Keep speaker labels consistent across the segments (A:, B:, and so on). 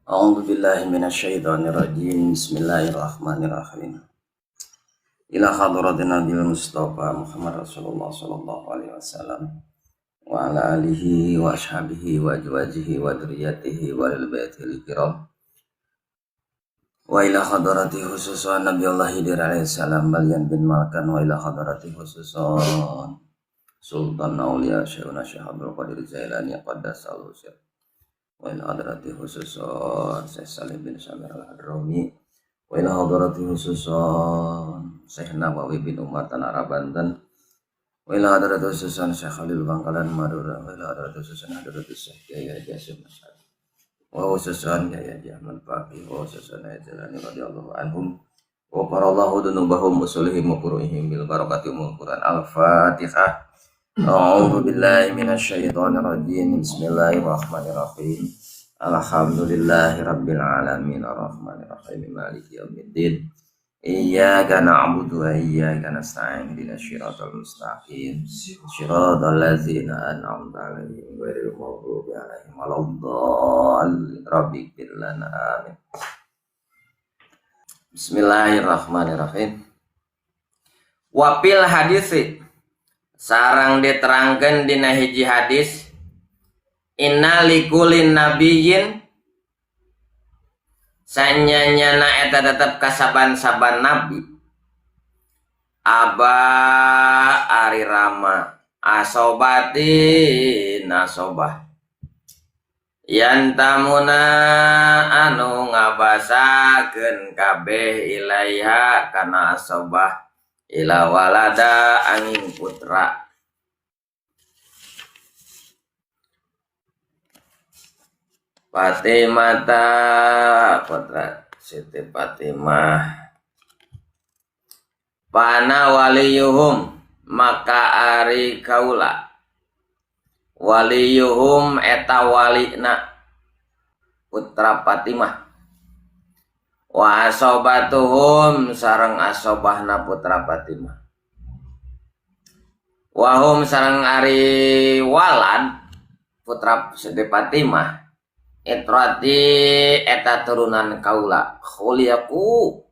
A: A'udzu billahi minasyaitonir rajim. Bismillahirrahmanirrahim. Ila hadratin Nabil Mustafa Muhammad Rasulullah sallallahu alaihi wasallam wa ala alihi wa ashabihi wa azwajihi wa dzurriyyatihi wa lil baitil kiram. Wa ila hadrati khususan Nabiullah Khidir alaihi salam Balyan bin Malkan wa ila hadrati khususan Sultan Aulia Syekhuna Syekh Abdul Qadir Jailani qaddasallahu sirrah. Wa ila hadrati khususan Syekh Salim bin Samir Al-Hadrami wa ila hadrati khususan Syekh Nawawi bin Umar Tanah Arab Banten wa ila hadrati khususan Syekh Khalil Bangkalan Madura wa ila hadrati khususan hadrati Syekh Kiai Haji Hasyim Asy'ari wa khususan Kiai Haji Ahmad Faqih wa khususan Kiai Jailani radhiyallahu anhum wa qarallahu dunubahum usulihim wa furu'ihim bil barakati umul Quran. Al-Fatihah. A'udzu billahi minasyaitonir rajim. Bismillahirrahmanirrahim. Alhamdulillahi rabbil alamin arrahmanir rahim maliki yaumiddin. Iyyaka na'budu wa iyyaka nasta'in ihdinas siratal mustaqim. Siratal ladzina an'amta 'alaihim ghairil maghdubi 'alaihim waladdallin. Rabbighfir lana amin. Bismillahirrahmanirrahim. Wa fil hadisi sarang diterangkeun dina hiji hadis inna likulin nabiyyin sanyanyana eta tetep kasaban-saban nabi aba ari rama asobati nasobah yantamuna anu ngabasakeun kabeh ilaiha kana asobah ila walada angin putra Fatimata putra Siti Fatimah pana waliyuhum maka ari kaula waliyuhum eta walina putra Fatimah wa asobatuhum sareng asobahna putra Fatimah wahum sareng ari walad putra Siti Fatimah itrati eta turunan kaula khuliaku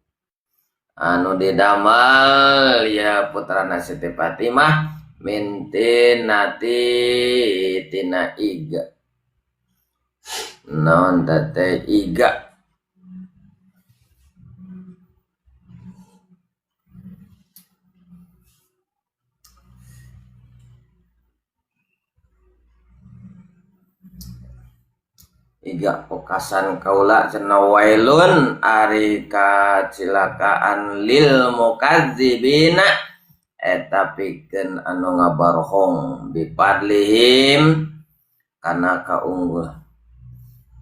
A: anu didamal ya putrana Siti Fatimah mintinati tina iga non tete iga iga pokasan kaula cenah wailun ari kacilakaan lil mukadzibina eta pikeun anu ngabarohong bipadlihim kana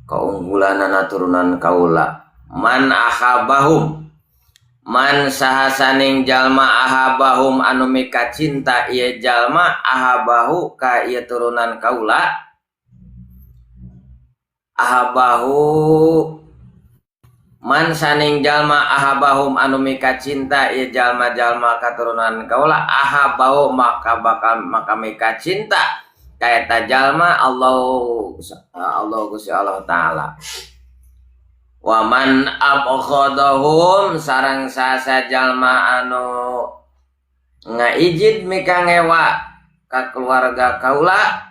A: kaunggulanana turunan kaula man ahabahum man sahasaning jalma ahabahum anu mika cinta ieu jalma ahabahu ka ieu turunan kaula ahabahu man saning jalma ahabahum anu mika cinta ieu jalma-jalma katurunan kaula ahabahu maka bakal maka mika cinta ka eta jalma Allah Gusti Allah taala wa man abghadahum sareng sasa jalma anu ngaijid mika ngewa ka keluarga kaula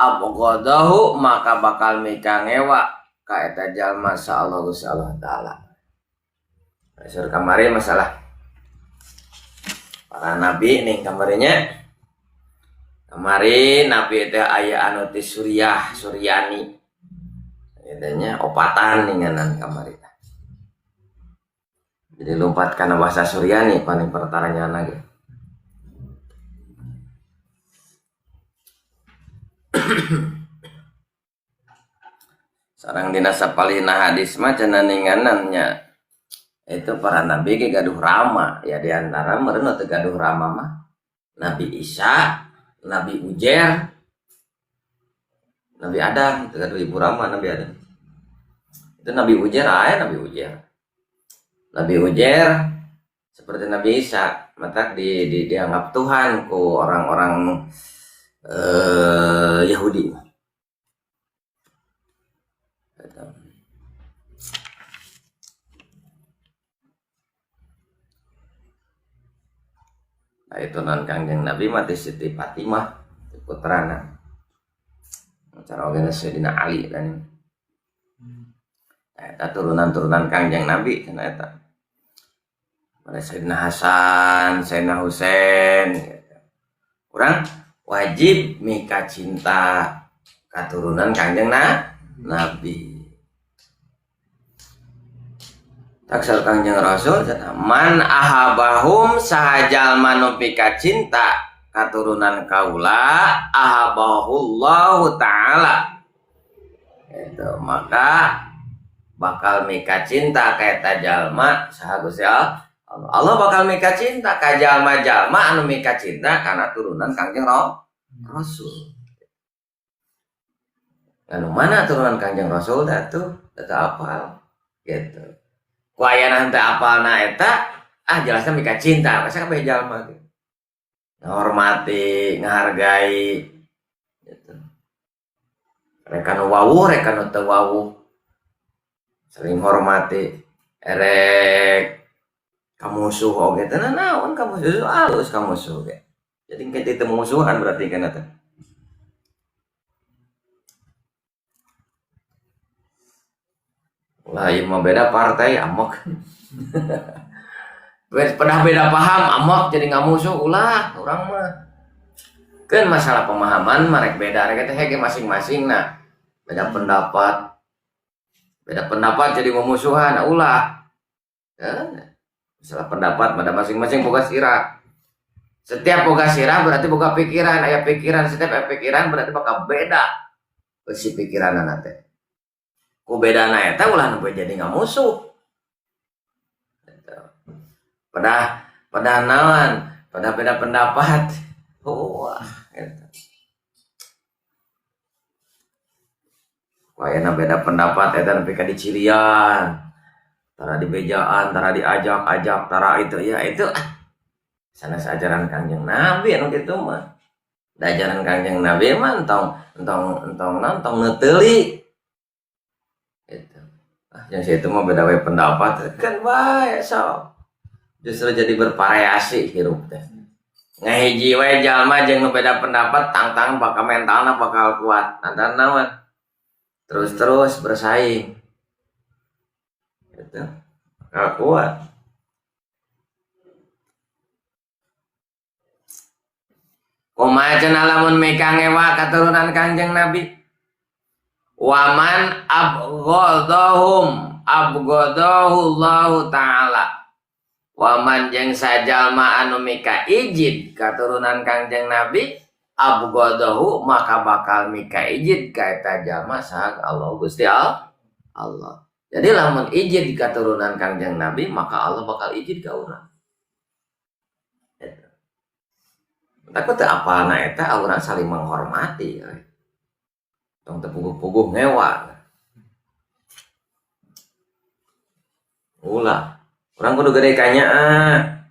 A: abghadahu maka bakal mika ngewa ka eta jalma sa Allah Gusti Allah taala. Sur kamari masalah para nabi nih kamarinya. Kamari nabi teh aya anu ti Suriah, Suryani. Edanya opatan ninganan kamari teh. Jadi lompat kana bahasa Suryani paling pertaranyana ge. Sarang dina sapalihna hadis mah cenah ninganannya itu para nabi ge gaduh rama ya diantara meureun teu gaduh rama mah Nabi Isa, Nabi Ujair, Nabi Adam teu gaduh ibu rama Nabi Adam. Itu Nabi Ujair aya Nabi Ujair. Nabi Ujair seperti Nabi Isa matak dianggap Tuhan ku orang-orang Yahudi. Nah itu non Kangjeng Nabi mati Siti Fatimah putrana. Cara oge Sayyidina Ali dan eta turunan-turunan Kangjeng Nabi cenah eta. Pada Sayyidina Hasan, Sayyidina Husain gitu. Urang wajib mika cinta katurunan Kangjeng Nabi. Taksal Kangjeng Rasul cenah man ahabahum saha jalma nu pika cinta katurunan kaula ahabahullahu ta'ala. Itu maka bakal mika cinta ka eta jalma saha Gusti Allah. Allah bakal mika cinta ka jalma-jalma anu mika cinta kana turunan Kangjeng Rasul. Anu mana turunan Kangjeng Rasul teh tuh teu apal gitu. Ku ayana henteu apalna eta ah jelasna mika cinta ka kabeh jalma ge. Ngahormati, ngahargai gitu. Rek anu wawuh, rek anu teu wawuh. Saling hormati. Erek kamusuh oge teh naon kamusuh alus kamusuh ge. Jadi engke teu musuhan berarti kan eta. Lah ieu mah beda partai amok. Pernah beda paham amok jadi ngamusuh ulah urang mah. Kan masalah pemahaman mah rek beda rek teh ge masing-masing nah. Beda pendapat. Beda pendapat jadi memusuhan nah, ulah. Kan? Masalah pendapat pada masing-masing boga sirah. Setiap boga sirah berarti boga pikiran, aya pikiran, setiap aya pikiran berarti bakal beda si pikiranna teh. Ku bedana eta ulah nu jadi ngamusuh. Gitu. Pada naon, pada beda pendapat. Wah, gitu. Wah, enak beda pendapat eta nepi ka dicirian. Tara dibejaan, tara diajak-ajak, tara itu ya itu ah. Sanes ajaran Kangjeng Nabi anu kitu mah. Da ajaran Kangjeng Nabi mah entong entong entong naon tong neuteuli. Gitu. Ah, yang situ mah beda we pendapat kan bae sok. Justru jadi bervariasi hirup teh. Ngahiji we jalma jeung nu beda pendapat tangtang bakal mentalna bakal kuat. Tangtang naon? Terus-terus bersaing. Gitu. Bakal kuat. Kumaha cenah lamun mika ngewa katurunan Kangjeng Nabi? Waman abghadahum abghadahullahu ta'ala. Waman jeung sajalma anu mika ijid katurunan Kangjeng Nabi abghadahu maka bakal mika ijid ka eta jalma saha Allah Gusti Allah. Jadi lamun ijid katurunan Kangjeng Nabi maka Allah bakal ijid ka urang. Eta. Takut teu apalna eta urang saling menghormati. Tong teu puguh-puguh ngewa. Ulah. Urang kudu gede kanyaah.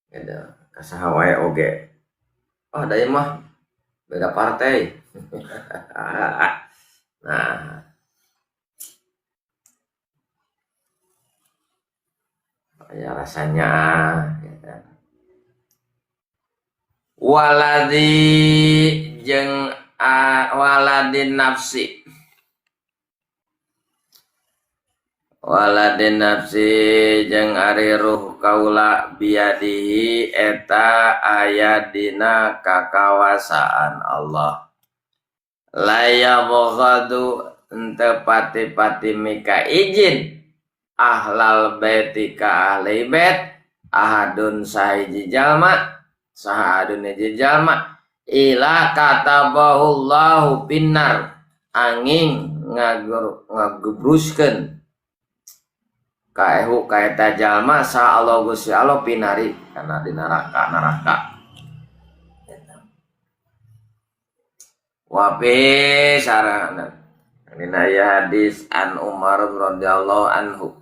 A: Gitu. Ka saha wae oge. Oh, da ieu mah beda partai. Nah. Ya rasanya gitu. Waladi jeung waladin nafsi. Waladin nafsi jeung ari ruh kaula biadihi eta aya dina kakawasaan Allah. La yabghadu henteu pati-pati mika izin ahlal baiti ka ahli bait ahadun sahiji jalma saha adun hiji jalma ila katabahullahu finnar angin ngagebruskeun kaehu kaeta jalma sa Allah Gusti Allah pinari kana di neraka neraka. Wa fi sarana dina hadis an Umar radhiyallahu anhu.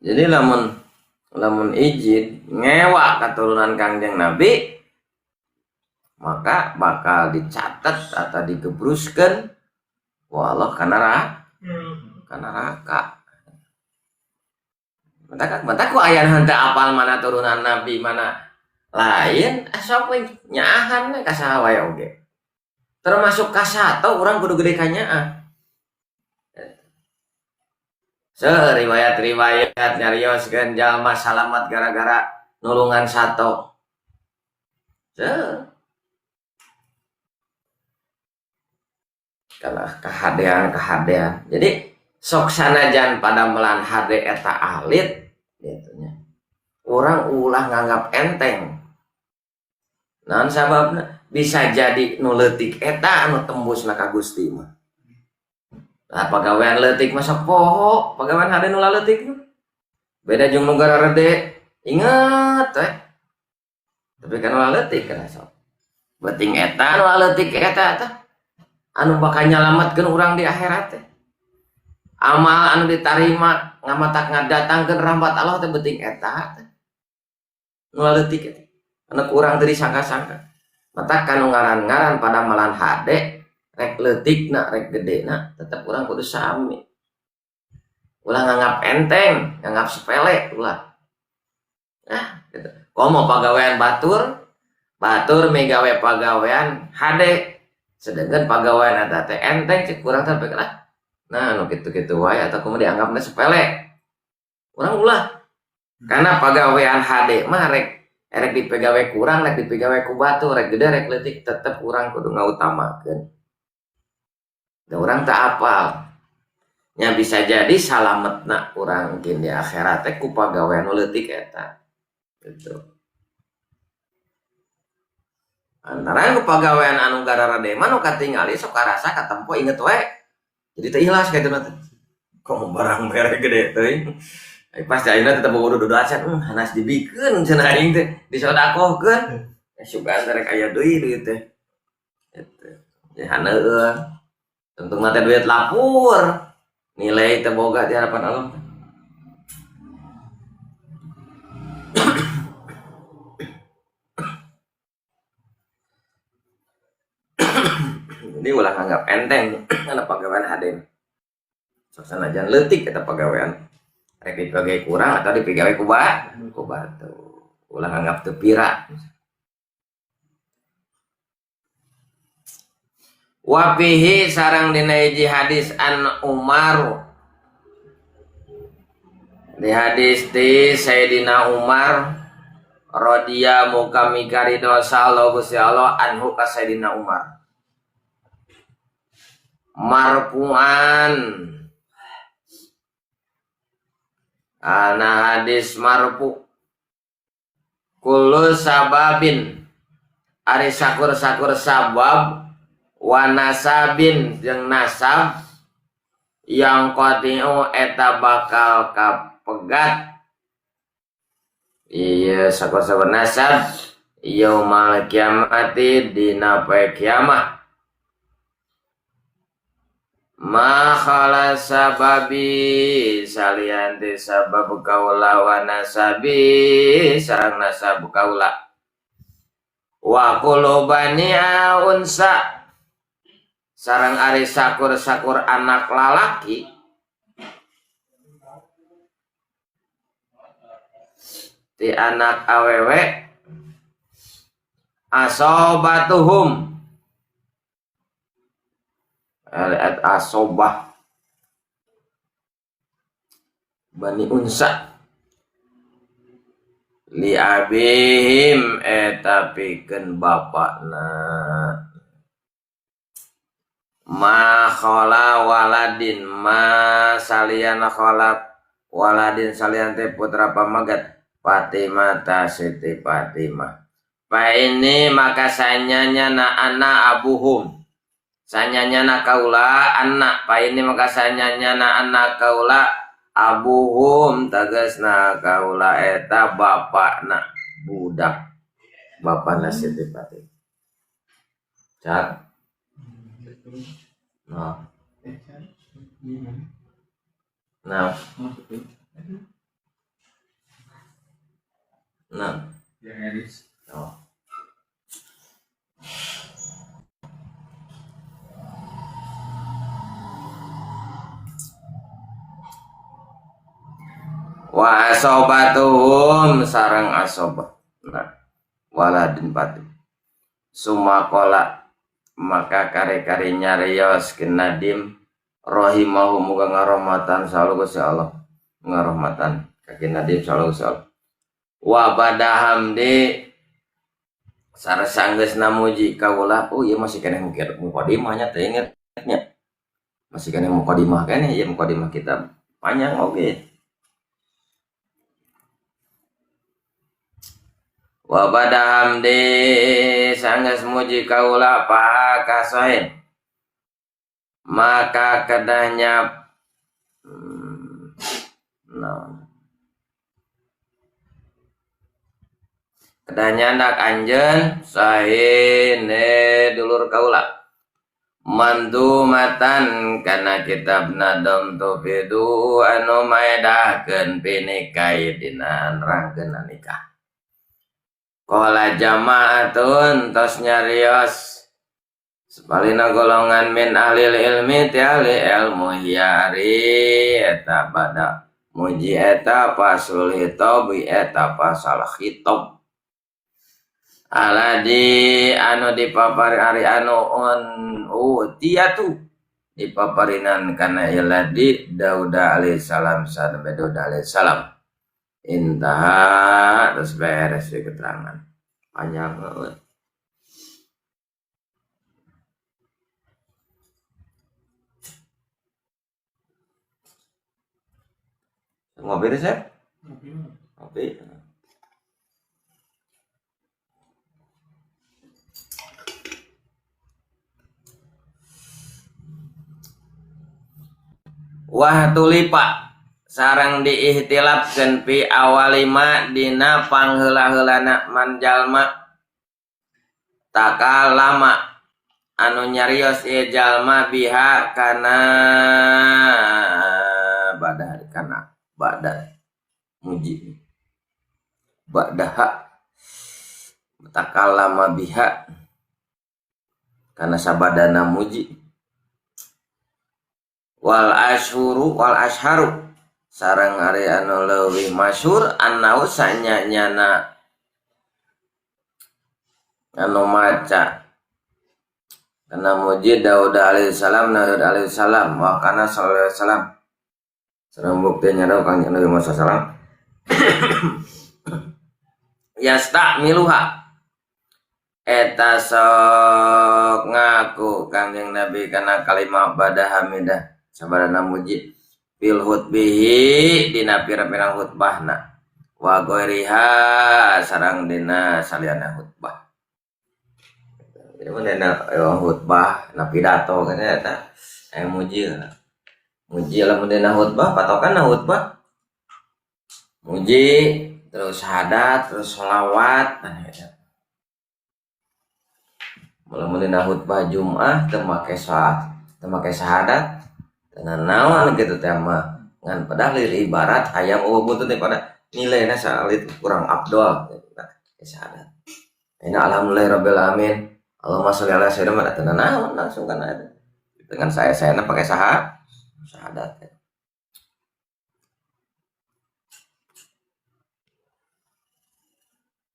A: Jadi lamun izin ngewa keturunan Kangjeng Nabi maka bakal dicatat atau digebruskeun ku Allah kana neraka. Matak ku aya nu henteu apal mana turunan nabi mana lain, sok we nyaahan we ka saha wae oge. Termasuk ka sato urang kudu gede ka nyaah. Seueur riwayat-riwayat nyarioskeun jalma salamat gara-gara nulungan sato. Seueur. Karena kahadean-kahadean. Jadi sok sanajan padamelan hade eta alit gitu nya. Urang ulah nganggap enteng. Naon sababna? Bisa jadi nu leutik eta anu tembusna ka Gusti mah. Nah, pagawean leutik mah sok poho, pagawean hade nu leutik mah. Beda jeung nu garede, inget we. Tapi kan nu leutik kan sok. Beuting eta nu leutik eta tah anu bakal nyalametkeun urang di akhirat teh. Amal anu ditarima ngamatak ngadatangkeun rahmat Allah teh beuting eta teh. Nu leutik eta. Anu kurang teu disangka-sangka. Matak kanu ngaran-ngaran padamelan hade rek leutikna rek gedena tetep urang kudu sami. Ulah nganggap enteng, nganggap sepele ulah. Nah, gitu. Komo pagawean batur, batur migawe pagawean hade. Sedangkan pagawean eta teh enteng cek kurang teh lah. Nah, nu kitu-kitu wae atau kumaha dianggapna sepele. Urang ulah. Karena pagawean hade mah rek erek dipegawe kurang, rek dipegawe ku batur, rek gede rek leutik tetep urang kudu ngautamakeun. Da urang teu apal. Nya bisa jadi salametna urang mungkin di akhirat teh ku pagawean nu leutik eta. Gitu. Antara ku pagawean anu gararade mah nu katingali sok karasa katempo inget we. Jadi teu ikhlas ka itu teh. Kok barang mere gede teuing. Ai pas ayeuna tetep bobodo dodo acan, hanas dibikeun cenah aing teh, disodakohkeun. Sugan teh rek aya deui duit teh. Gitu. Ya haneueun. Tungtung mah teh duit lapur. Nilai teu boga di hadapan Allah. Jadi ulah nganggap enteng kana pagawean hade. Sok sanajan leutik eta pagawean. Rek dipegawe kurang atau dipegawe ku batu. Ulah nganggap teu pira. Wa fihi sareng dina hiji hadis an Umar. Di hadis ti Sayyidina Umar radhiyallahu muka mikaridho sallallahu Gusti Allah anhu ka Sayyidina Umar. Marfu'an. Ana hadis marfu. Kullu sababin ari sakur-sakur sabab wa nasabin jeung nasab yang qatiu eta bakal kapegat. Iya sakur-sakur nasab yaumal kiamati dina poe kiamat. Ma khala sababi salian ti sabab kaula wa nasabi sareng nasab kaula. Wa kullu bani unsa sareng ari sakur-sakur anak lalaki ti anak awewe asobatuhum at asobah bani unsa li abihim eta pikeun bapakna ma khala waladin ma salian khala waladin salian teh putra pamagat Fatimah ta Siti Fatimah fa ini maka sanyanya na ana abuhum sanyanya na kaula anak pa ini maka sanyanya na anak kaula abuhum tegasna kaula eta bapakna budak bapakna Siti Fatimah. Cak. Nah. Nah. Nah. Oh. Wa asobatuhum sareng asobah. Nah, waladin pati. Sumakola maka kare-kare nyarios Nadim rahimahu muga ngarahmatan selalu Gusti Allah. Ngarahmatan ka Nadim selalu Gusti Allah. Wa bada hamdi sareng sanggeusna muji kaula. Oh iya, masih keneh mukadimahnya teh, inget nya. Masih keneh mukadimah keneh ieu, mukadimah kitab panjang oge. Wa bada hamdi sanggeus muji kaula pakasohen maka kedahnya naon kedah nyandak anjeun sahine dulur kaula mandumatan kana kitab nadom tufidu anu maedahkeun pinikai dina nerangkeun nikah. Qala jama'atun tos nyarios sapalihna golongan min ahli ilmi ti ahli ilmu hiya ari eta bada muji eta faslul khitab eta pasal khitab aladi anu dipapari ari anu un utiatu dipaparinan kana iladi Daud alaihi salam sadaya Daud alaihi salam. Intaha terus beres di keterangan panjang banget. Ngopi deh, Sep? Ngopi. Wah tulipa sareng diihtilafkeun fi awalima dina pangheula-heulana man jalma takalama anu nyarios ieu jalma biha kana bada kana bada muji badaha takalama biha kana sabadana muji wal ashuru wal asharu sareng ari anu leuwih masyhur annau sanyanyana anu maca kana muji Daud alaihi salam Daud alaihi salam wa kana sallallahu alaihi wasallam sareng bukti nyana Kangjeng Nabi Muhammad sallallahu alaihi wasallam yastamiluha eta sok ngaku Kangjeng Nabi kana kalimah bada hamidah sabadana muji fil khutbihi dina pirang-pirang khutbahna wa ghairiha sareng dina saliyana khutbah. Jadi mun dina khutbah na pidato kan eta muji lah. Muji lah mun dina khutbah, patokan na khutbah. Muji terus syahadat terus sholawat nah eta. Mun dina khutbah Jumat teu make salat, teu make syahadat dengan naon gitu teh mah ngan padahal ibarat hayang eueuh buntut teh pada nilaina salit kurang abdol gitu nah syahadat. Inna alhamdulillah rabbil alamin. Allahumma sholli ala sayyidina Muhammad teu naon langsung kana eta. Dengan saya-sayana pakai syahadat.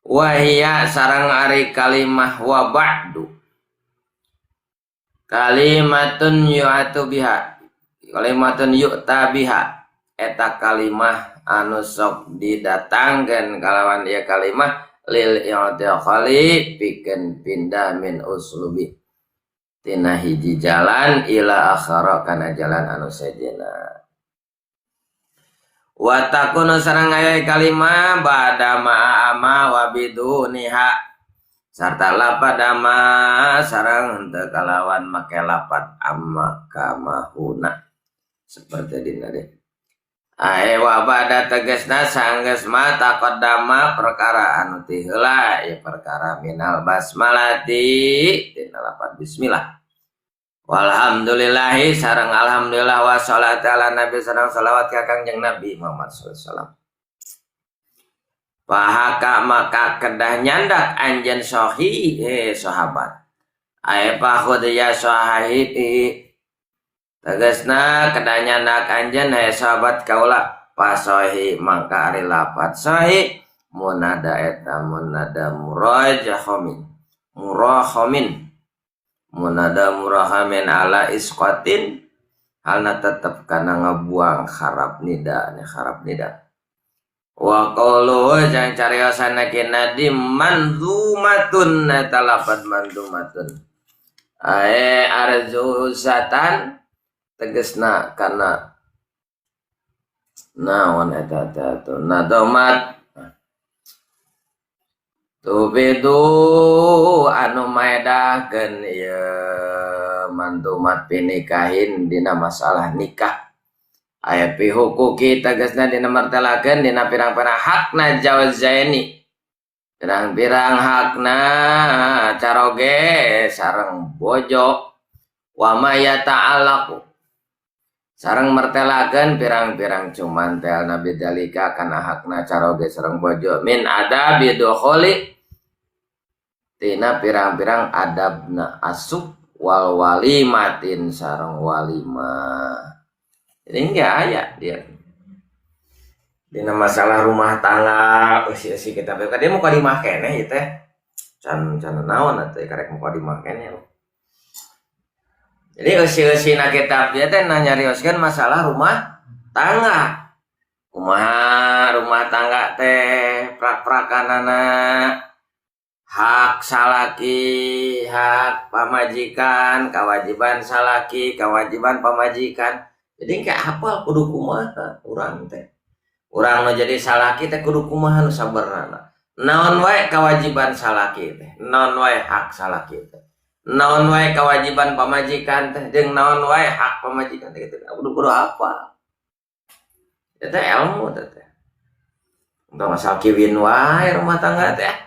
A: Wahia sareng ari kalimah wa ba'du. Kalimatun yu'atu biha. Kalimatun yu'ta biha. Eta kalimah anu sok didatangkeun kalawan ieu kalimah lil i'tiqali pikeun pindah min uslubi tina hiji jalan ila akhara kana jalan anu sejenna. Wa takunu sareng aya kalimah ba'da ma'ama wa biduniha sarta lapad ama sareng henteu kalawan make lapad amma kamahuna seperti dina deh. Ae wa ba'da tegasna sanggeus ma taqaddama perkara anu ti heula ieu perkara minal basmalati dina lapad bismillah. Walhamdulillahi sareng alhamdulillah wa sholatu ala nabi sareng sholawat ka Kangjeng Nabi Muhammad sallallahu alaihi wasallam. Pahaka maka kedah nyandak anjeun sahih sahabat. Ae pahud ya sahibi tegasna kedah nyandak anjeun sahabat kaula. Pasohi mangka ari lapat sohi munada eta munada murajahomin murahomin munada murahamin ala isqatin halna tetep kana ngabuang harap nida nya harap nida. Wa qawluhu jang cariosan kinadi manzumatun eta lapat manzumatun ae arzusatan tegesna kana naon eta teh atuh nadomat tubidu anu maedahkeun ieu mantumat pinikahin dina masalah nikah aya pi hukuki tegasna dina martelakeun dina pirang-pirang hakna jauzaini pirang-pirang hakna caroge sareng bojo wa ma yata'allaqu sareng mertelakeun pirang-pirang cumantel nabi dalika kana hakna caroge sareng bojo min adabi dukhuli tina pirang-pirang adabna asup wal walimatin sareng walimah. Jadi enggak aya dia dina masalah rumah tangga eusi-eusi kita dia mukadimah keneh ieu teh can can naon atuh karek mukadimah keneh. Jadi eusi-eusina kitab dia teh nyarioskeun masalah rumah tangga. Kumaha rumah tangga teh prak-prakanana hak salaki, hak pamajikan, kewajiban salaki, kewajiban pamajikan. Jadi kayak apa kudu kumaha urang teh. Urang nu jadi salaki teh kudu kumaha nu sabarna. Naon wae kewajiban salaki teh, naon wae hak salaki teh. Naon wae kewajiban pamajikan teh jeung naon wae hak pamajikan teh gitu. Kudu apa? Eta ilmu teh teh. Entong asal kiwin wae rumah tangga teh.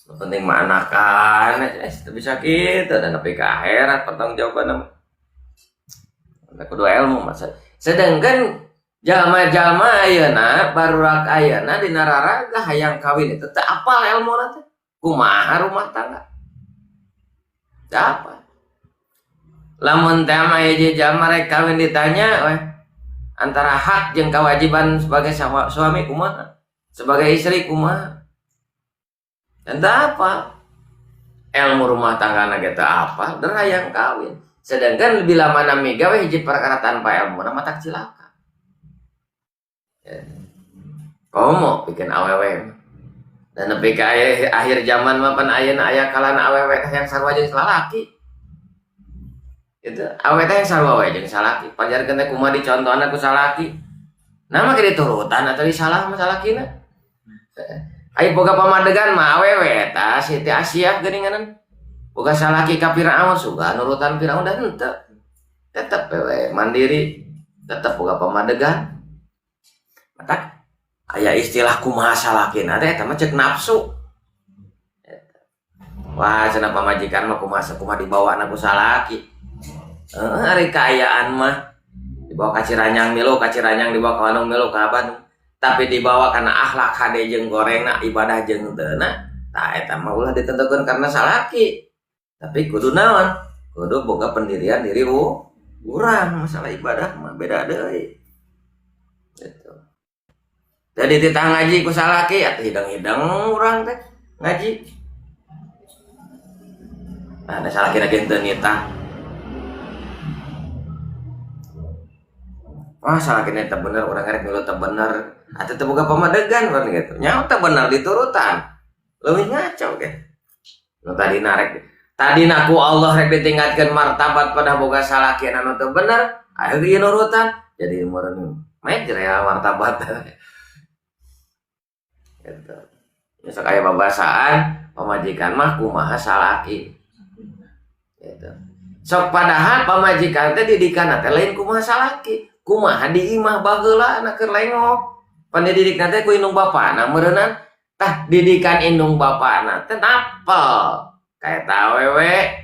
A: Nu penting mah anakan teu bisa kitu dan nepi ka akhirat pertanggungjawabanna mah. Kudu ilmu masa. Sedangkan jalma-jalma ayeuna barudak ayeuna dina raraga hayang kawin itu teu apal ilmuna teh. Kumaha rumah tangga? Teu apal. Lamun teh mah hiji jalma rek kawin ditanya weh antara hak jeung kewajiban sebagai suami kumaha? Sebagai istri kumaha? Dan teu apal. Ilmu rumah tangga na ge teu apal, dan hayang kawin. Sedangkan bila mana migawe hiji perkara tanpa ilmu mah tak cilaka. Ya. Komo bikin awewe. Dan nepi ka akhir zaman mah pan ayeuna aya kalana awewe teh yang sarua jeung salaki. Gitu. Awewe teh yang sarua we jeung salaki. Pajarkeun teh kumaha dicontohna ku salaki. Nah mah diturutan atau disalah mah salakina. Aya boga pamadegan mah awewe tah Siti Asiah geuninganan. Boga salaki ka Firaun suga nurutan Firaun dan henteu. Tetep we mandiri, tetep boga pamadegan. Matak aya istilah kumaha salakina teh eta mah ceuk nafsu. Wah, cenah pamajikan mah kumaha kumaha dibawa ku salaki. Heeh, ari kaayaan mah dibawa ka Ciranyang milu, ka Ciranyang dibawa ka Bandung milu ka Bandung. Tapi dibawa kana akhlak hade jeung gorengna ibadah jeung henteu na, tah eta mah ulah ditentukeun karena salaki. Tapi kudu naon? Kudu boga pendirian diri urang masalah ibadah mah beda deui. Gitu. Jadi titah ngaji ku salaki atuh hidang-hidang urang teh ngaji. Nah, da salaki lagi henteu nitah. Wah, salaki teh bener urang rek milu teu bener. Atuh teu boga pamadegan urang gitu. Nyaho teu bener diturutan. Leuwih ngaco ge. Nu tadina rek tadina ku Allah rek ditingkatkeun martabat pada boga salaki anu teu bener, aya ieu nurutan jadi meureun majrel martabat. Gitu. Besok aya babasaan pamajikan mah kumaha salaki. Gitu. Sok padahal pamajikan teh didikan teh lain kumaha salaki, kumaha di imah baheula na keur lengok. Pan dididikna teh ku indung bapana meureunnan. Tah didikan indung bapana teh napel. Kaeta awewe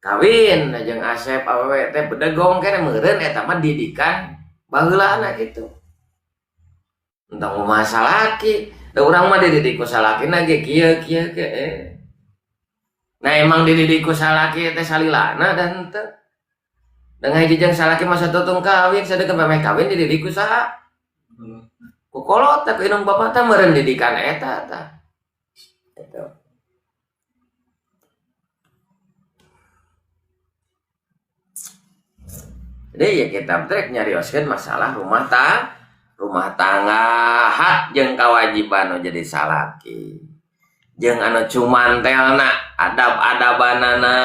A: kawin jeung Asep awewe teh bedegong keneh meureun eta mah didikan baheulana kitu. Entong kumaha salaki, da urang mah dididik ku salakina ge kieu kieu ge. Nah emang dididik ku salaki teh salilana dan henteu. Da ngahiji jeung salaki mah satutung kawin, sadeukeuh memeh kawin dididik ku saha? Ku kolot teh ku indung bapak teh meureun didikan eta tah. Gitu. Jadi ya kitab teh nyarioskeun masalah rumah tangga hak jeung kewajiban nu jadi salaki. Jeung anu cumantelna adab-adabanana.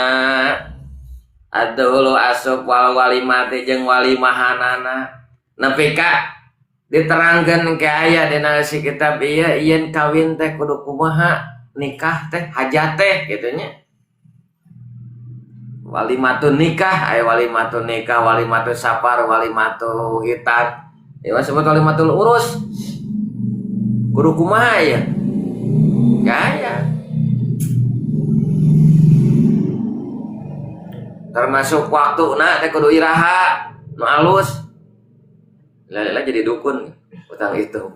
A: Atuh asup wal walimati jeung walimahanana. Nepi ka diterangkeun ke aya dina si kitab ieu yen kawin teh kudu kumaha, nikah teh hajat teh kitu nya. Walimatun nikah, aya walimatun nikah, walimatun safar, walimatun hitan. Ieu mah sebut walimatul urus. Kudu kumaha ya? Gaya. Termasuk waktuna teh kudu iraha nu alus. Lala jadi dukun utang itu.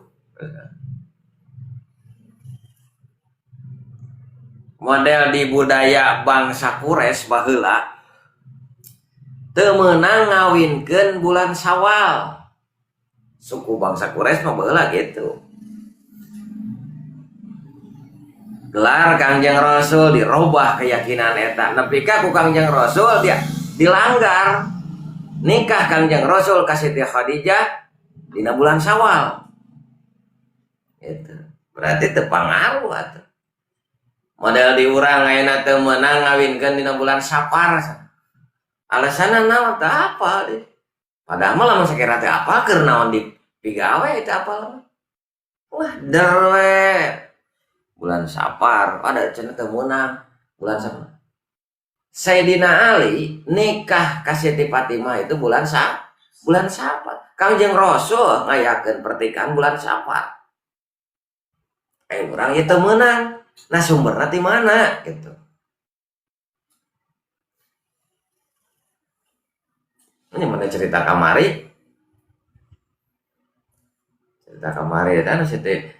A: Model di budaya bangsa Quraisy baheula teu meunang ngawinkeun bulan Syawal. Suku bangsa Quraisy mah baheula gitu. Gelar Kangjeng Rasul dirobah keyakinan eta. Nepi ka ku Kangjeng Rasul dia dilanggar. Nikah Kangjeng Rasul ka Siti Khadijah dina bulan Syawal. Gitu. Berarti teu pangaruh atuh. Model di urang ayeuna teu meunang ngawinkeun dina bulan Safar. Alasanna naon teu apal deui. Padahal mah lamun sakira teu apal keur naon di pigawe teu apal mah. Wah, der we. Bulan Safar ada cenah teu meunang bulan Safar. Sayyidina Ali nikah ka Siti Fatimah itu bulan Safar. Kangjeng Rasul ngayakeun pernikahan bulan Safar. Urang ieu teu meunang. Nah sumberna ti mana gitu. Ini mana cerita kamari? Cerita kamari kan Siti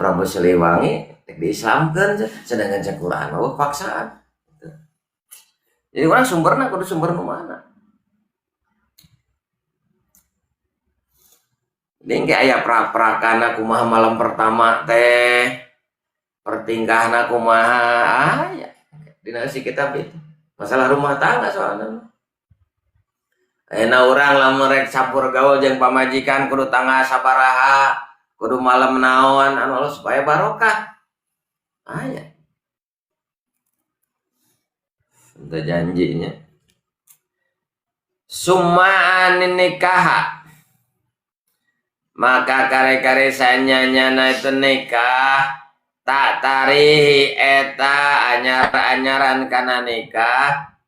A: Prabu Siliwangi diislamkeun sedangkan cek Quran mah paksaan. Gitu. Jadi orang sumberna kudu sumber nu mana? Jadi engke aya pra-prakana kumaha malam pertama teh, pertingkahna kumaha aya dina si kitab itu. Masalah rumah tangga soalna. Ayeuna urang lamun rek campur gaul jeung pamajikan kudu tangga sabaraha, kudu malam naon anu Allah supaya barokah. Aya. Untuk janjinya. Summa nikah. Maka kare-kare sanyanyana itu nikah tak tarihi eta anyar-anyaran kana nikah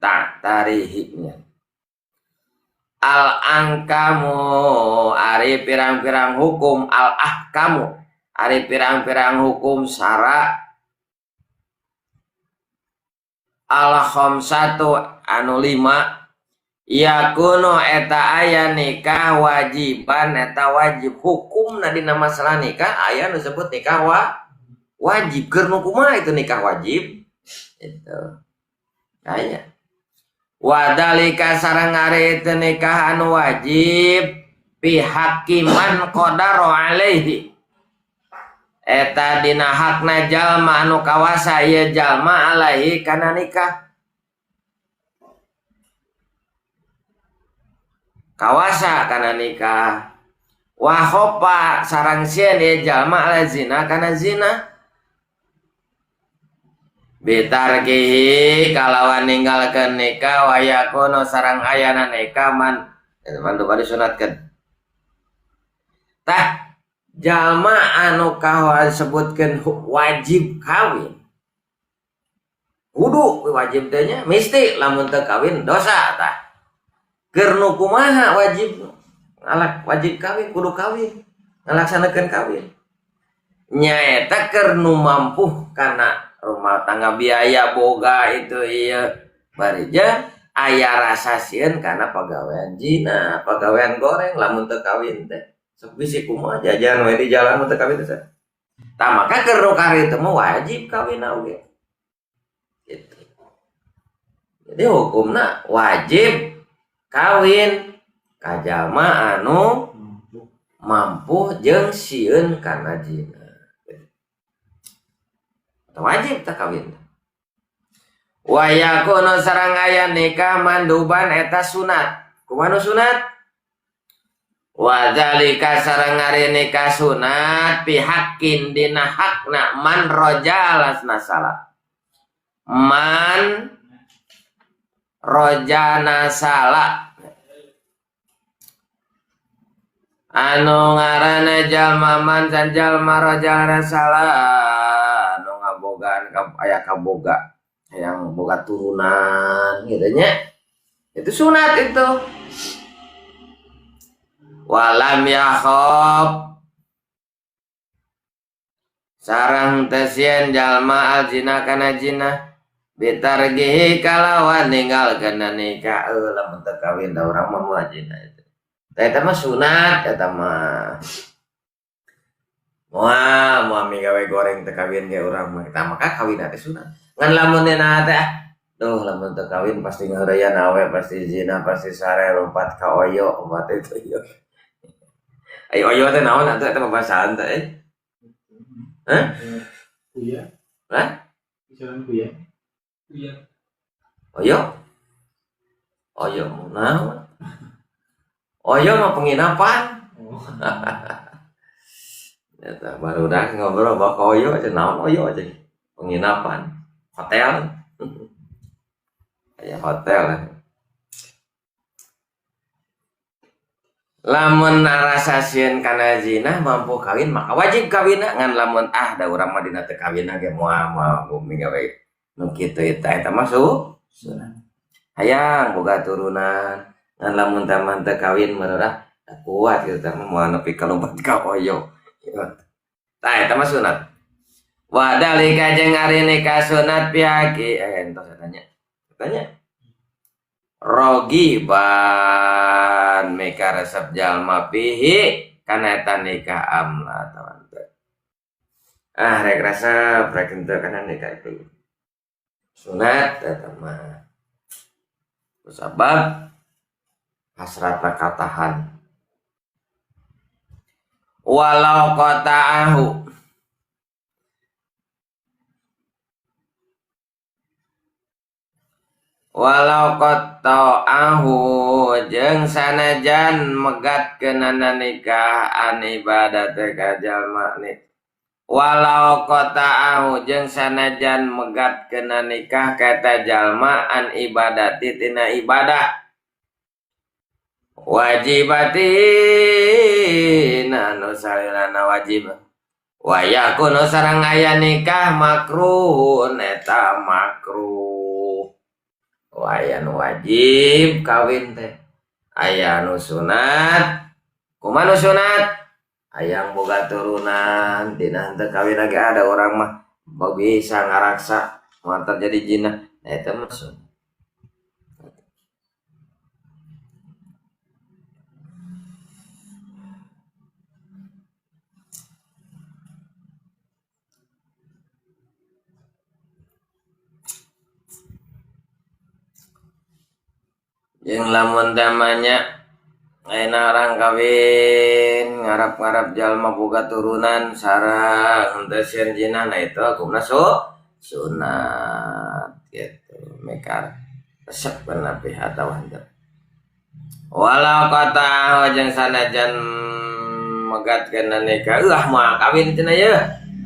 A: tak tarihinya. Al angkamu ari pirang-pirang hukum al ahkamu ari pirang-pirang hukum sara al khamsatu anu 5 yakunu eta aya nikah wajiban eta wajib hukumna dina masalah nikah aya nu disebut nikah wajib keur nu kumaha itu nikah wajib itu aya wadalika sareng ari itu nikah anu wajib pihakiman qadaro alaihi eta dina hakna jalma anu kawasa ieu jalma alaihi kana nikah kawasa kana nikah wa khofa sareng sieun ieu jalma ala zina kana zina bitarkihi kalawan ninggalkeun nikah wa yakunu sareng ayana nikah man mandu bari sunatkeun tah jalma anu kawa disebutkeun wajib kawin kudu wajib teh nya mesti lamun teu kawin dosa tah keur nu kumaha wajib ngalak wajib kawin kudu kawin ngalaksanakeun kawin nyaeta keur nu mampu kana rumah tangga biaya boga itu ieu barija aya rasa sieun kana pagawean zina pagawean goreng lamun teu kawin teh sok bisi kumaha jajan we di jalan mun teu kawin teh tah maka keur nu kari teh mah wajib kawin oge gitu. Jadi hukumna wajib kawin ka jalma anu Mampu jeung sieun kana zina. Wajib tak kawin. Wa yakunu sareng aya nikah manduban eta sunat. Kumaha sunat? Wa dzalika sareng ari nikah sunat pihakin dina hakna man rojalas nasala. Man rojana sala anu ngaranna jalma man san jalma rojana sala anu ngabogaan aya kaboga yang boga turunan gitu nya, itu sunat itu. Walam yakhab sarang tesieun jalma aljina kana zina bitargihi kalawan ninggalkeun nikah. Lamun teu kawin da urang mah moal zina itu. Eta mah sunat eta mah. Moal moal migawe goreng teu kawin ge urang mah. Eta maka kawin teh sunat. Ngan lamun dina teh duh lamun teu kawin pasti ngeureyan awe, pasti zina, pasti sare lompat ka oyo, lompat itu yo. Ayo oyo teh naon atuh eta pabasaan teh? Hah?
B: Kuya.
A: Hah?
B: Bicaraan kuya. Iya.
A: Oyo? Oyo naon? Oyo mah penginapan.
B: Oh.
A: Eta baru dah ngobrol bawa oyo aja naon oyo aja. Penginapan, hotel. Aya hotel. Lamun narasa sieun kana zina mampu kawin maka wajib kawinna, ngan lamun ah da urang mah dina teu kawinna ge moal moal bumi gawe nu kitu eta eta mah sunat. Hayang boga turunan ngan lamun taman teu kawin meureun ah kuat kitu teh mah moal nepi ka lompat ka oyo. Tah eta mah sunat. Wa dalika jeung ari nikah sunat pihaki entos eta nya. Tanya. Rogiban mika resep jalma pihi kana eta nikah amla atawa teu. Ah rek resep rek henteu kana nikah itu. Sunat eta mah. Sabab hasratna katahan. Walau qata'ahu walau qata'ahu jeung sanajan megat keunana nikah an ibadah teh ka jalma ni. Walau qata'ahu jeung sanajan megat keuna nikah ka eta jalma an ibadati tina ibadah wajibatin anu salilana wajib. Wa yakunu sareng aya nikah makruh eta makruh. Aya nu wajib kawin teh, aya nu sunat. Kumaha nu sunat? Hayang boga turunan, dina henteu kawin lagi ada orang mah bisa ngaraksa moal terjadi zina. Nah eta mah sunat. Jeung lamun tamanya ayeuna orang kawin ngarap-ngarap jalma boga turunan sareng henteu sieun zina, nah itu hukumna sunat gitu. Mekar resep kana pihak atawa henteu. Walau kata jeung sanajan megat kana nikah, ulah moal kawin cenah ye.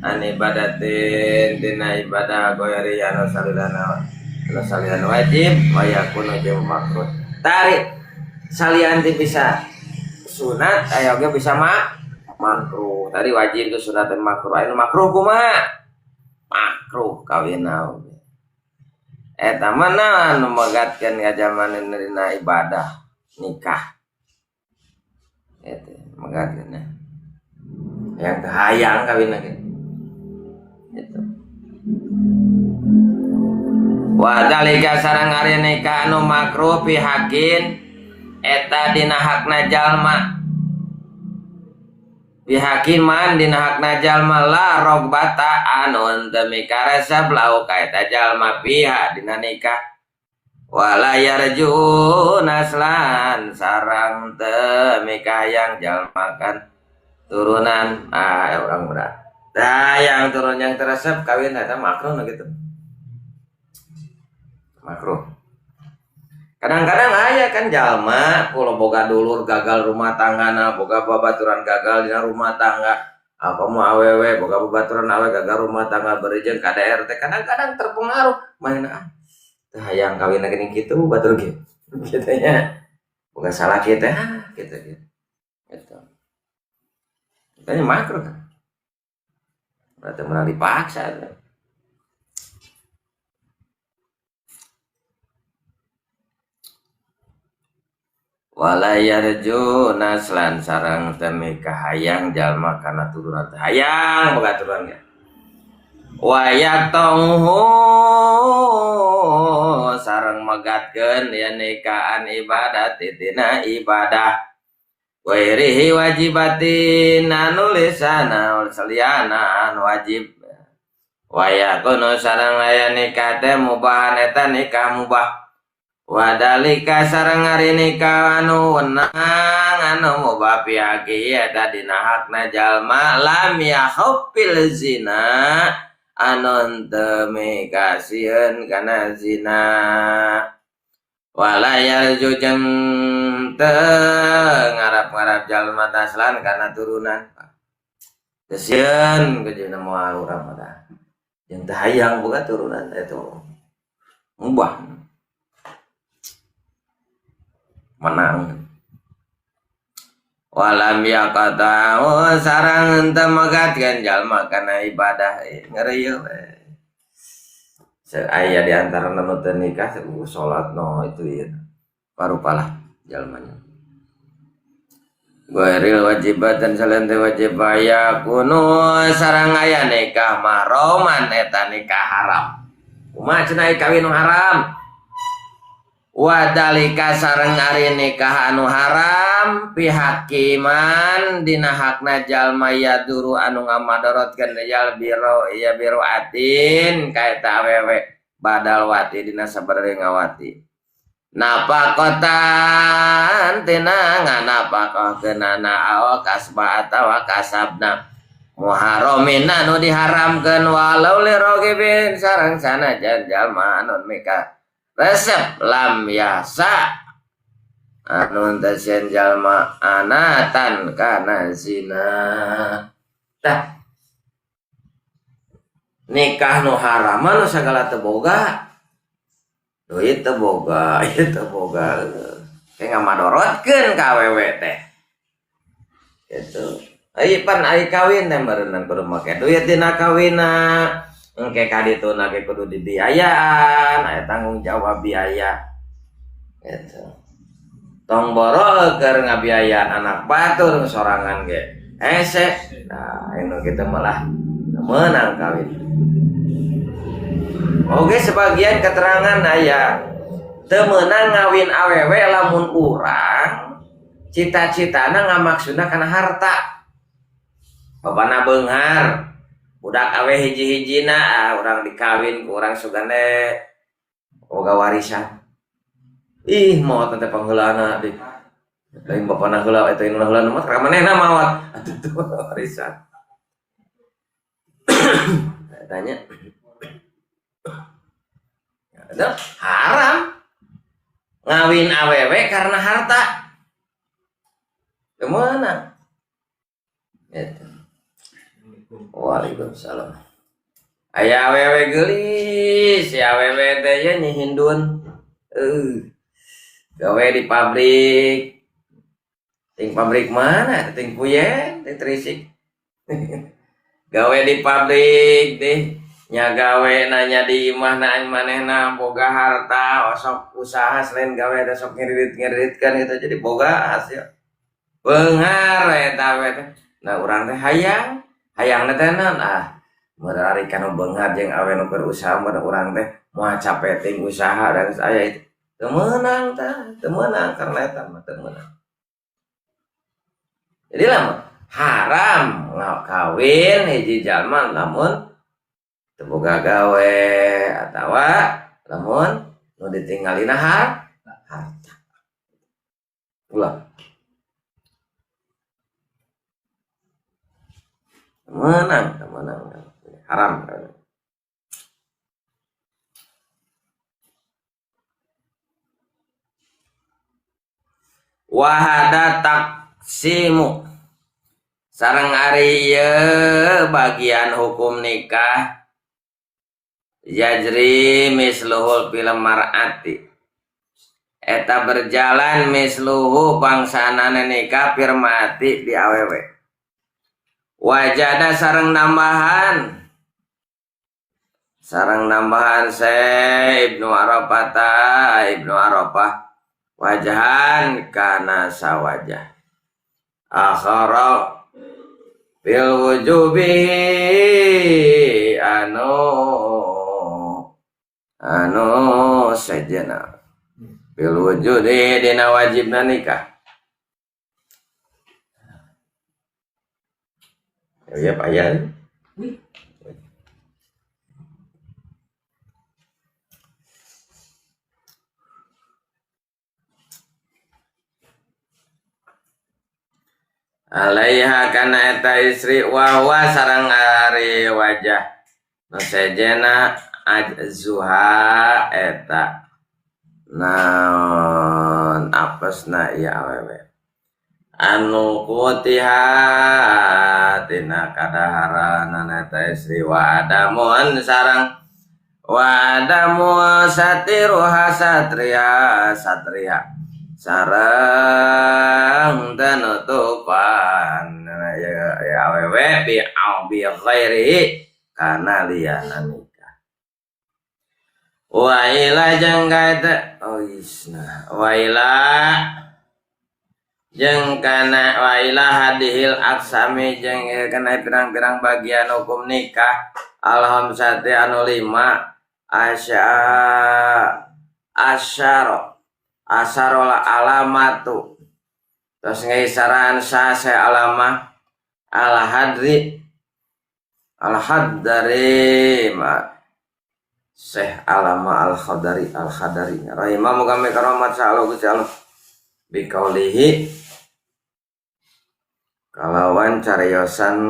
A: An ibadatin tina ibadah goyari anu salilana anu salian wajib wa yakunu jeung makruh. Tarik salian ti bisa sunat aya oge bisa makruh. Tadi wajib ke sunat dan makruh. Anu makruh kumaha? Makruh kawinna oge. Eta mah naon nu megatkeun ka jaman dina ibadah nikah. Eta megatkeun nya. Yang teu hayang kawinna ge. Gitu. Wa dzalika sareng ari nikah anu makruh pihakin eta dina hakna jalma. Pihakin man dina hakna jalma la rogbata anu henteu mikaresep lau ka eta jalma piha dina nikah. Wala yarju naslan sareng teu mikayang jalma kan Turunan orang berat. Nah, yang turun yang teresep kawin eta makruh nu gitu. Makruh. Kadang-kadang aya kan jalma kalau boga dulur gagal rumah tangga na boga babaturan gagal dina rumah tangga. Apa mau awewe boga babaturan awe gagal rumah tangga berijeng KDRT kadang-kadang terpengaruh mana teu hayang kawin geuning kitu batur ge. Gitu nya. Bukan salah kita gitu gitu. Gitu. Katanya makruh kan. Berarti menang dipaksa. Kan? Wala yarju naslan sarang temi kahayang jalma kana turunan hayang boga turunan ge. Wa yatonghu sareng megatkeun ya nikahan ibadat tina ibadah. Wairihi wajibatin anu lisana saliana anu wajib. Wa yakunu sareng aya nikah teh mubahan eta nikah mubah. Wadalika sareng ari nikah anu wenang anu mubah pihaki eta dina hakna jalma lam yakhufil zina anu teu mikasieun kana zina. Wala yarju jeung teu ngarap-ngarap jalma taslan kana turunan. Teu sieun kejina moal urang mah. Jeung teu hayang boga turunan eta mubah. Menang. Walam yaqata'u sareng teu megatkeun jalma kana ibadah ngeri we. Aya di antara nu teu nikah salat no itu ieu. Parupalah jalmanya. Ghairil wajibatan salian teh wajib aya kunu sareng aya nikah mahroman eta nikah haram. Kumaha cenah kawin nu haram? Wadalika sareng ari nikah anu haram pihakiman dina hakna jalma yaduru anu ngamadorotkeun yal biro ya biro atin ka eta awewe badal wati dina sabari ngawati napakotan tina nganapakohkeunana aw kasba atawa kasabna muharramin anu diharamkeun walau lirogibin sareng sanajan jalma anu mika resep lam yasa anu teu sieun jalma anatan kana zina. Tah nikah nu haram mah nu sagala teu boga. Duit teu boga, ieu teu boga. Teh ngamadorotkeun ka awewe teh. Gitu. Ai pan ai kawin teh meureunna kudu make duit dina kawinna. Engke ka dituna ge kudu dibiayaan, aya tanggung jawab biaya. Gitu. Tong boro keur ngabiayaan anak batur sorangan ge. Hese. Nah, anu kitu malah meunang kawin. Oke, sebagian keterangan aya teu meunang ngawin awewe lamun urang cita-citana ngamaksudna kana harta. Bapana beunghar. Budak awe hiji-hijina urang dikawin ku urang sugane boga warisan. Ih, maot teh pangheulana di. Lain bapana heula eta indungna heula mah manehna maot. Atuh teu warisan. Tanya. Itu haram. Ngawin awewe karena harta. Kemana? Gitu. Waalaikumsalam. Aya awewe geulis, si awewe teh nya nyihindun. Gawe di pabrik. Ting pabrik mana? Ting Puyen, ting Trisik. Gawe di pabrik deh. Nya gawe nanya di imah na manehna boga harta, osok usaha selain gawe ada sok ngirit-ngiritkan gitu jadi boga hasil. Beunghar eta we teh. Nah urang teh hayang hayang teh naon ah merari kana beunghar jeung awe nu keur usaha mun urang teh moal capek ting usaha dan aya itu. Teu meunang tah, teu meunang karena eta mah teu meunang. Jadi lamun haram kawin hiji jalma lamun teu boga gawe atawa lamun nu ditinggalina harta. Ulah. Menang haram. Wahada taksimu sareng ari ieu bagian hukum nikah yajri misluhul fil mar'ati eta berjalan misluhu bangsanana nikah firmati di awewe wajada sareng nambahan se Ibnu Arafah Ibnu Arafah wajahan kana sawajah akhara bil wujubi anu sejena bil wujudi dina wajibna nikah. Ya Pak ya. Alaiha kana eta istri wa huwa sareng ari wajah nu sejena ajzuha eta naon apesna ieu awewe anu kutiha tina kadaharanana eta istri wa adamun sareng wa adamu satiruha satria satria sareng tenutupan ya awewe bi au bi ghairihi kana liyana nikah wa ila jeung kaita oh isna wa ila jeung kana wa ila hadihil aksami jeung kana pirang-pirang bagian hukum nikah alhamsati anu 5 asya asyara asarola alamatu terus ngaisaran sase alamah al-hadri al-hadari Syekh alama al-khadari al-khadari rahimah muga karomat sa'ala Gusti Allah bikaulihi kalawan cariyosan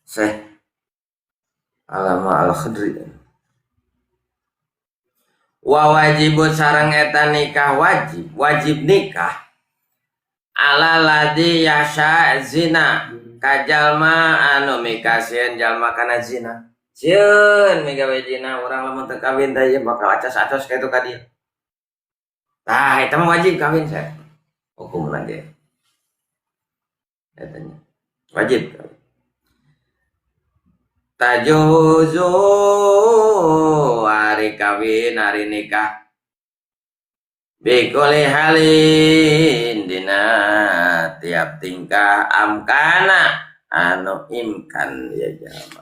A: Syekh alama al-khadri wa wajibu sareng eta nikah wajib wajib nikah ala ladzi yasha zina ka jalma anu mikasieun jalma kana zina sieun migawe zina urang lamun teu kawin teh ieu bakal acas-acas ka itu ka dieu tah eta mah wajib kawin saya hukumna ge eta nya wajib kawin tajuzu hari kawin hari nikah bikuli halin dina tiap tingkah amkana anu imkan ya jalma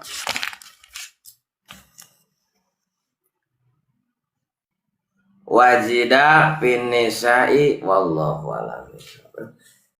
A: wajida fin nisa'i wallahu a'lam.